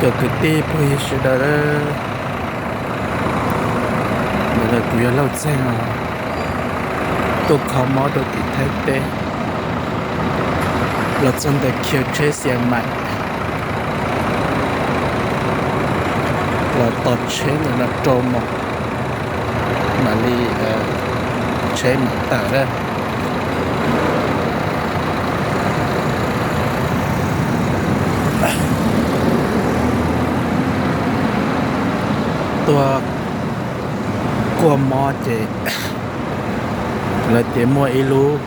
Cov kwv tij phooj ywg sawv daws, ntawm no kuv yog Lauj Txeeg os, tuaj kho mob rau tim Thaib teb, los txog ntawm khiv tsheb Xiav Maim, los tos tsheb ntawm no rau mos, mam li tsheb mam tawm na. Tuaj kuaj mob ces lawv tias muaj ib lub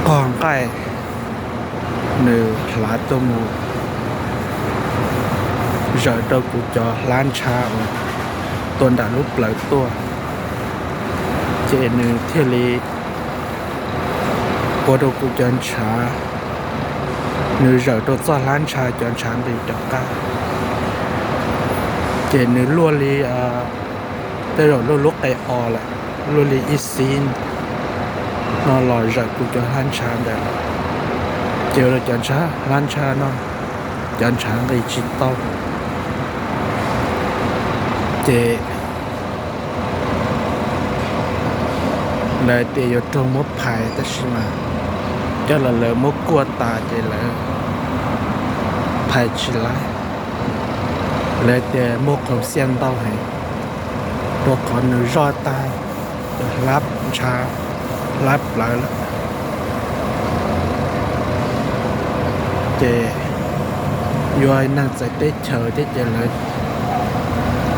qog nqaij, nws hlav tuaj mus zawm rau kuv cov hlab ntsha uas tuaj nram lub plawv tuaj, ces nws thiaj li ua rau kuv cov ntshav, nws zawm rau txoj hlab ntsha cov ntshav nqis rov qab, ces nws luaj li tej zaum luaj lub qe os lawm, luaj li ib xib no los zawm kuv cov hlab ntsha ntawd lawm, ces ua rau cov ntshav, hlab ntsha no cov ntshav nqis tsis tau, ces lawv tias yuav raug muab phais tab sis mas coj los lawv muab kuaj tas ces lawv phais tsis laib. Lawv tias muaj qhov xiaj ntau heev, rau qhov nws zoj tag cov hlab ntsha, hlab plawv lawm, ces yuav neeg txawv teb chaws thiab ces lawv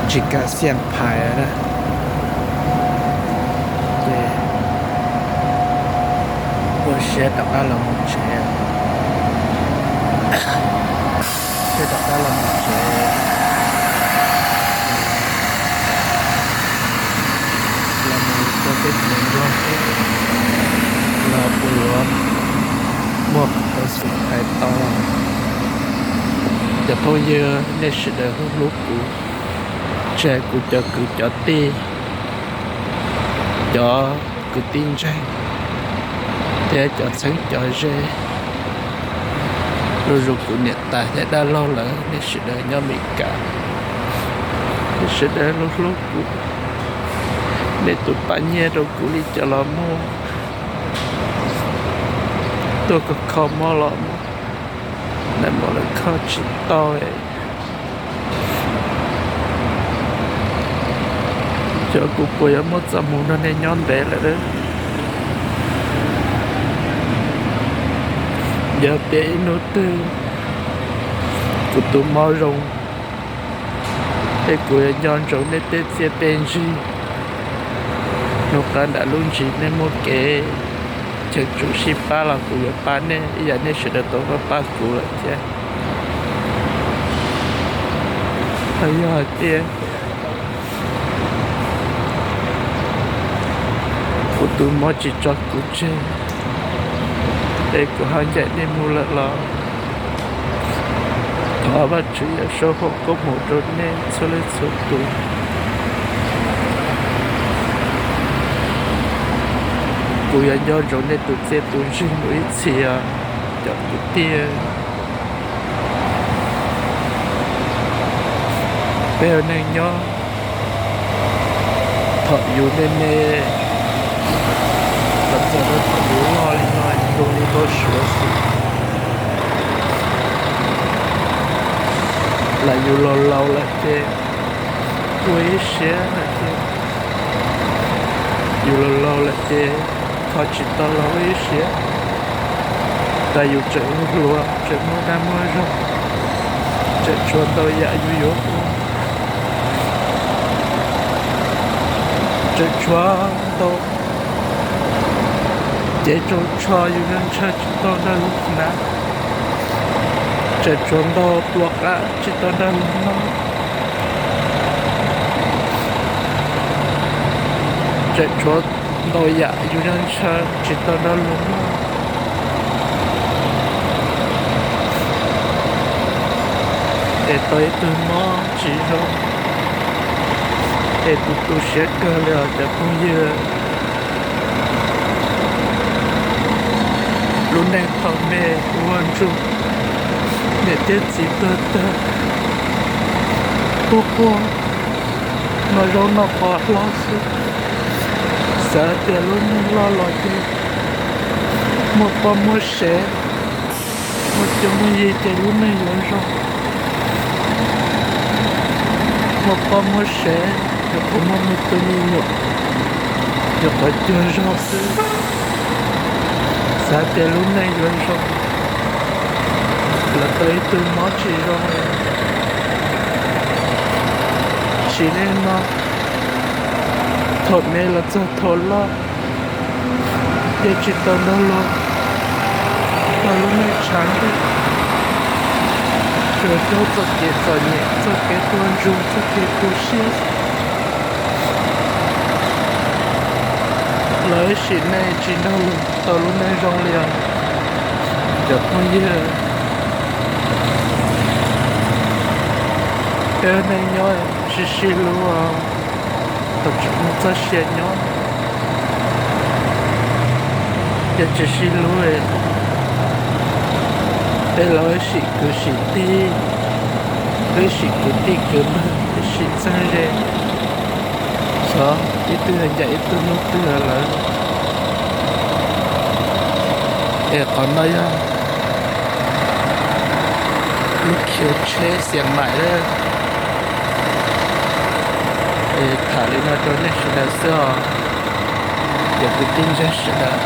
tsis kam xiaj phais na. Ces ua siab rov qab los mus tsev, siab rov qab los mus tsev, los mus rau teb chaws Nplog thiab, los puas yuav muaj qhov xwm hais tau. Cov phooj ywg nej sawv daws hlub hlub kuv, tsis hais kuv cov kwv cov tij, cov kwv tij ntseeg thiab cov txheeb cov ze, los zus kuv niam tais thiab dab laug lawv, nej sawv daws nyob Meskas, nej sawv daws hlub hlub kuv, nej tus pab nyiaj rau kuv li cas los muaj, tuaj kho kho mob los muaj, naj mov lawv kho tsis tau. Xyov kuv puas yuav muaj txoj hmoo nrog nej nyob ntev lawm. Yog tias ib hnub twg kuv tus mob zoo, es kuv yuav nco ntsoov nej tej txiaj tej ntsig, hnub qab nram lub ntsis nej muaj kev cheem tsum sib pab los kuv yuav pab nej ib yam nej sawv daws tau pab pab kuv lawm thiab. Yog hais tias kuv tus mob tsis tso kuv tseg, es kuv ho ncaim nej mus lawm los thov Vajtswv Yawm Saub foom koob hmoov rau nej txhua leej txhua tus. Kuv yuav nco ntsoov nej tus txiaj tus ntsig mus ib txhis os cov kwv tij. Peb ua neeg nyob thaum yus me me los txog rau thaum yus loj li no yus zoo li npau suav xwb. Los yus laus laus lawm ces ua ib siab lawm ces, yus laus laus lawm ces kho tsis tau los ua ib siab. Los yus tseem hluas tseem muaj dag muaj zog, tseem tshuav ntau yam yus yuav ua, tseem tshuav ntau cev tsaug tsho yus yuav ntshaw tsis tau nrog luag hnav, tseem tshuav ntau pluas qab tsis tau nrog luag noj, tseem tshuav ntau yam yus yuav ntshaw tsis tau nrog luag noj, es tau ib tug mob tsis zoo, es kuv tu siab kawg li os cov phooj ywg. Lub neej thaum me ua ntsuj, Niam thiab txiv tuag tag, quaj quaj, noj zaub noj qos hlob xwb. Xav tias lub neej loj los ces muaj poj muaj sev, muaj cuab muaj yig ces lub neej yuav zoo. Muaj poj muaj sev, nyuam qhuav muaj me tub me nyuam, nyuam qhuav cuag zog xwb, xav tias lub neej yuav zoo. Lawv tau ib tug mob tsis zoo, tsis li no, thaum me los txog thaum loj, yeej tsis tau nrog luag tau lub neej tshav ntuj, tsuas raug txoj kev txom nyem, txoj kev tuag ntsug, txoj kev tu siab. Lawv sim neej tsis nrog luag tau lub neej zoo li os. Cov phooj ywg, peb neej nyob sib sib hlub, tau tsis muaj txoj sia nyob. Yog tsis sib hlub, peb los wb sim kwv sim tij, wb sim kwv tij kwv npawg, wb sim txheeb ze, xyov ib tug ncaim ib tug hnub twg lawm. Es qhov no yog lub khiv tsheb Xiav Maim lawm. Es tham li no rau nej sawv daws xwb os. Cov kwv tij ntseeg sawv daws,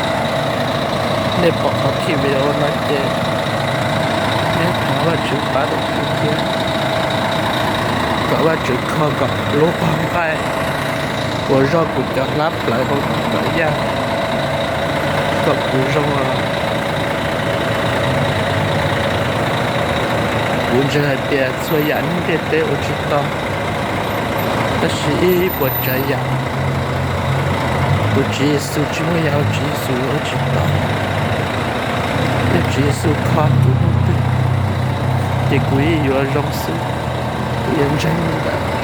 nej pom qhov video no ces nej thov Vajtswv pab rau kuv thiab, kom Vajtswv kho kom lub pov nqaij uas zog kuv cov hlab plawv hauv kuv yaj kom kuv zoo. Kuv ntseeg hais tias txhua yam neeg ntiaj teb ua tsis tau, tab sis ib puas tsav yam, tus Tswv Yexus tsis muaj yam uas Tswv Yexus ua tsis tau. Yog Tswv Yexus kho kuv hnub twg, ces kuv yeej yuav zoo xwb. Kuv yuav ntseeg li ntawd.